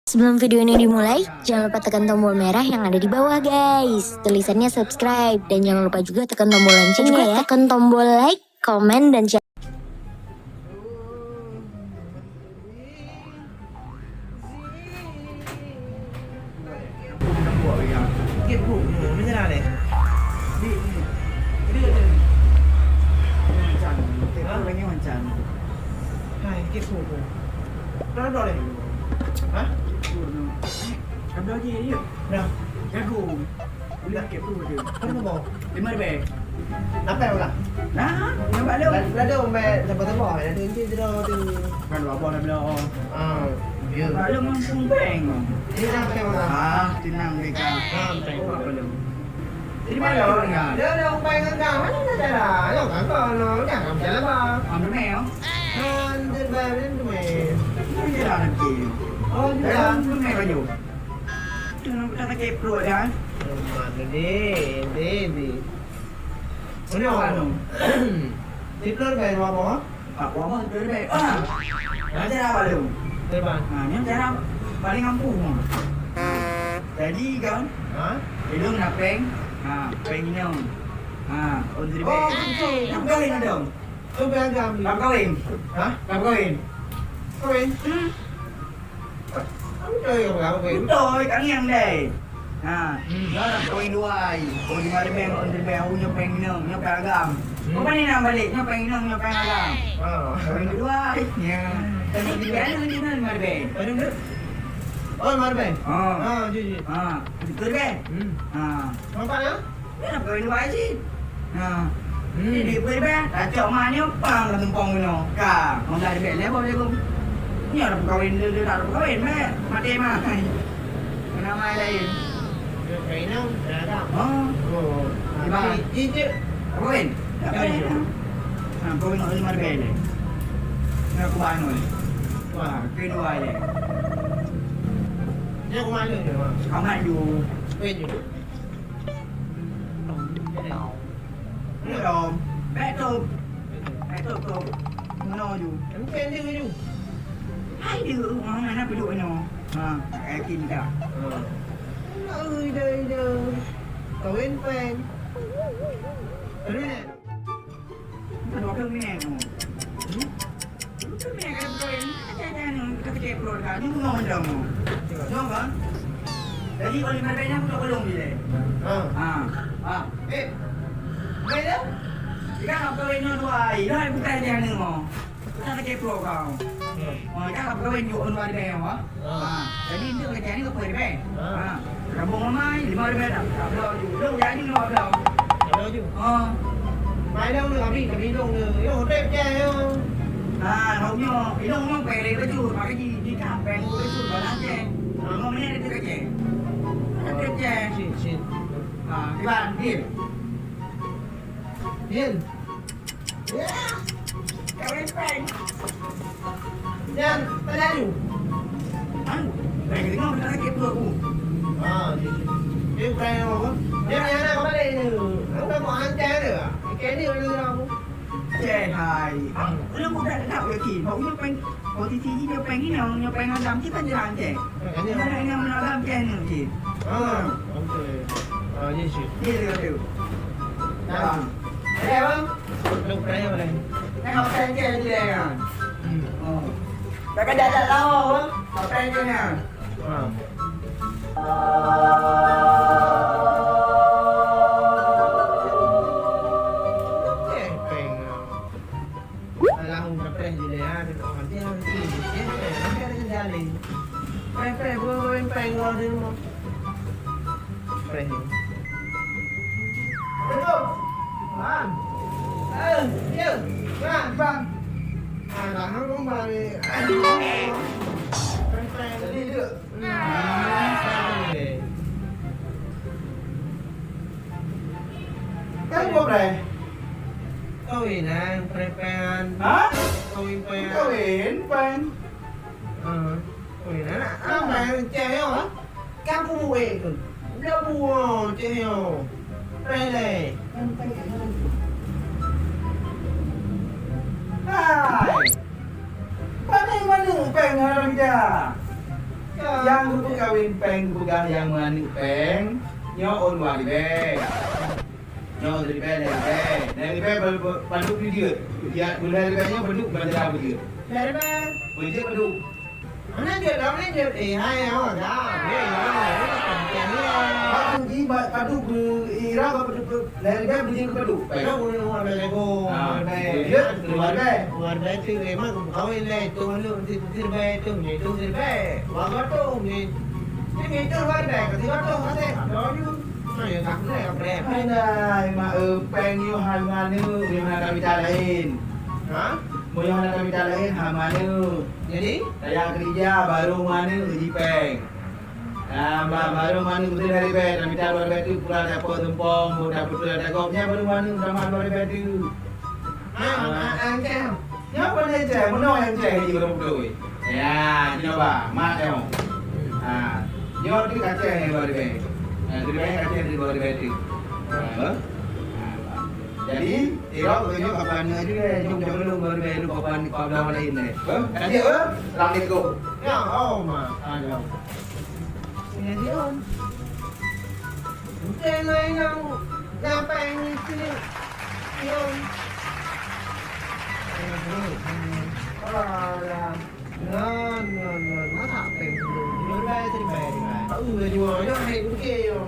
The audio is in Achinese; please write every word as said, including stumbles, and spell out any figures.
Sebelum video ini dimulai, jangan lupa tekan tombol merah yang ada di bawah, guys. Tulisannya subscribe dan jangan lupa juga tekan tombol loncengnya ya. Tekan tombol like, komen, dan share. Hai, kepo. Dah, dah, dah. Ha? Ada je, ya. Dah. Jago. Udah kepo tu. Apa tu, Bang? Lima ribu. Dapat udah. Nah, nampak lu. Dah, dah, dah, umbai, siapa tu, Bang? Dah tu, nanti tu, dah tu. Kan dua boh dah belum. Ah, ya. Kalau mampu bank. Ini dah pakai udah. Ah, tenang mereka. Ah, pakai udah. Apa lu? Jadi mana orang kan? Dia ada umbai dengan kau. Mana ada cara? Ayo, kan kau, no. Jangan macam apa. Ambil mail. Kan, dia bayar dia tu, mail. Dia jalan nanti. Oh, dia jalan. Dia mail baju. Tu nampak tak sakit perut kan? Mana ni? Ni, ni. Mana orang? Anu. Tiplor bayar berapa? Apa, apa? Tiplor bayar. Ah! Macam apa tu? Terbang. Ha, ni cara paling ampuh. Jadi kan? Ha? Ilong na peng. Ha, peng inong. Ha, on the Oh, back. Betul. Nak kawin ada? Tu beragam. Nak kawin? Ha? Nak kawin? Kawin? Hmm. Betul, tangiang deh. Ha, hmm. Nyoe nak kawin dua ai. Oh, di mana beng, oh, di beng, oh, nyoe peng inong, nyoe peng agam. Hmm. Oh, mana nak balik? Nyoe peng inong, nyoe peng agam. Ah. Kawin dua ai. Ya. Tadi di mana, di mana, Marbeng? Mana, mana? Oh, Marbeng. Ah. Ah, ji, ji. Ah, betul, beng? Hmm. Ah. Nampak, ya? Nyoe dah peukawen dua ai cit. Ha. Hmm. Jadi, peue beh, tacok ma nyoe pang lam tumpông nyoe. Ka, meunggah dibek lé boh jagung. Nyoe dah peukawen, dia, dia dah peukawen, beh. Maté ma. Kena ma laén. Dia kainang, dah ada. Oh. Oh. Iban. Tapi, cicit. Peukawen. Ya, ya. Ha, peukawen ngon lima ribèe lé. Nyoe aku bangun. Wah, kedua lé. Dia aku malu dia, Mak. Amat ju. Weh ju. Belum. Baik tu. Baik tu, tu. Meunoe ju. Mungkin dia ju. Hai dia, orang mana piduk nyoe. Ha, yakin tak? Ha. Ui, dah, dah. Kawin pen. Terus. Dua puluh minit tu. Hmm? Dua puluh minit kan, boy. Macam mana? Kita fikir perut dah. Ni bunuh macam tu. Jom, kan? Jadi, kalau lima ribèe ni, aku tak bolong je, deh. Ha. Ha. Ha. Eh. Boleh dah? Dia kan nak kahwin nyoe dua hari. Dah, bukan dia ni, mo. Kita fikir perut kau. Hmm. Ha, kan nak kahwin nyoe dua hari, mo. Ha, jadi itu kerja ni ke pun, eh? Ha. Rabong ramai, lima ribèe dah. Tak bloe ju. Long jadi lima belas. Tak bloe ju. Ha. Mai long ni, abi, kami long ni. Yo, hotel je, yo. Ha, long nyo, ilong nyo pele betul. Pakai di, di kap, pele betul, balas je. Ha. Lima minit dia kerja. Kerja. Cik, cik. Ha, Iban, deal. Deal. Ya. Kawin prank. Dan terlalu. Anu, prank dengar dah sakit perut aku. Ah, dia, dia prank apa? Dia punya anak kau balik ni. Aku dah buat hantai dia. Ikan dia ada dalam aku. Cek hai. Aku dah budak tak yakin. Bau nyo prank. Posisi jih nyoe peng inong, nyoe peng agam, kita jarang cek. Makanya. Mana yang menagam cek ni, cek. Ah, betul. Ah, ya, cek. Ya, ya, ya. Nah. Eh, bang. Lu pernah mana? Tengok peng cek ni, ya. Hmm. Oh. Tak ada, tak tahu, bang. Apa yang kena? Ah. Eh, peng. Alah, udah preh je lah, ya. Dia orang dia, dia, dia, dia, dia, dia, dia, dia. Preh, preh, gue, gue, preh, gue, dia, gue. Preh ni. Assalamualaikum. Bang. Eh, ya. Bang. Bang. Alah, abang balik. Preh, preh. Jadi, dia. Kan gue preh. Kawinan, preh-prehan. Hah? Kawin prehan. Kawin prehan. Ah, kawinan. Ah, main cewek, ah. Kan aku buat tu. Dah buat cewek. Preh leh. Hai. Mana-mana peng haram dah. Nyang geupeukawen péng geupeugah nyang meuaneuk péng, nyoe ôn dua ribèe. Nyoe ôn dua ribèe, lhèe ribèe. Lhèe ribèe pa-, pa-, padub jeuet. Ya, lhèe ribèe nyoe padub bandera beujeuet. Lhèe ribèe. Beujeuet padub. Mana jeuet, mana jeuet? Eh, hai, awak dah. Eh, ya, ya, ya. Padub jih, ba-, padub beu-, ira ba padub beu-, Lhèe ribèe beujeuet keu padub. Baik. Kan ureueng luwa ribèe jago, ah, ribèe. Beujeuet keu luwa ribèe. Luwa ribèe tu memang kawin lé, tu anu, si, si ribèe tu, ni tu si ribèe. Wah, gotong ni. Ni, ni tu luwa ribèe, kasi gotong, kasi. Ada ni. Nah, ya, tak boleh, tak boleh. Hai, mak, eh, péng nyoe hai meuaneuk, nyoe hana tamita laén. Ha? Meunyoe hana tamita laén, hai meuaneuk. Jadi? Tajak keurija, barô meuaneuk, jipéng. Ah, ba-, barô meuaneuk beutôi lhèe ribèe, tamita dua ribèe teuk pura tapot seumpong, buet tapeuteue tagob, nyan barô meuaneuk tamah dua ribèe teuk. Ah, ah, ah, ah, nyan. Nyan bukan nyang ceh, meunoe nyang ceh jih barô beutôi. Ya, nyoe ba, mat nyoe. Ah, nyoe teuk ka ceh dua ribèe. Ah, dua ribèe ka ceh dua ribèe teuk. Ah, bah. Ah, bah. Jadi, irok nyoe kapan laju, eh, jom, jom dulu dua ribèe teuk kapan, kapan lawan laén, eh. Bah, ka ceh, bah? Assalamualaikum. Ya, oh, ma. Ah, ya. Nyan di on. Bukan main nyang, nyang péng ngieng sini. Di on. Alah. Non, non, non. Masa péng dulu? Dua ribèe, seribai, seribai. Tahu lah jua. Nyoe hai buke yo.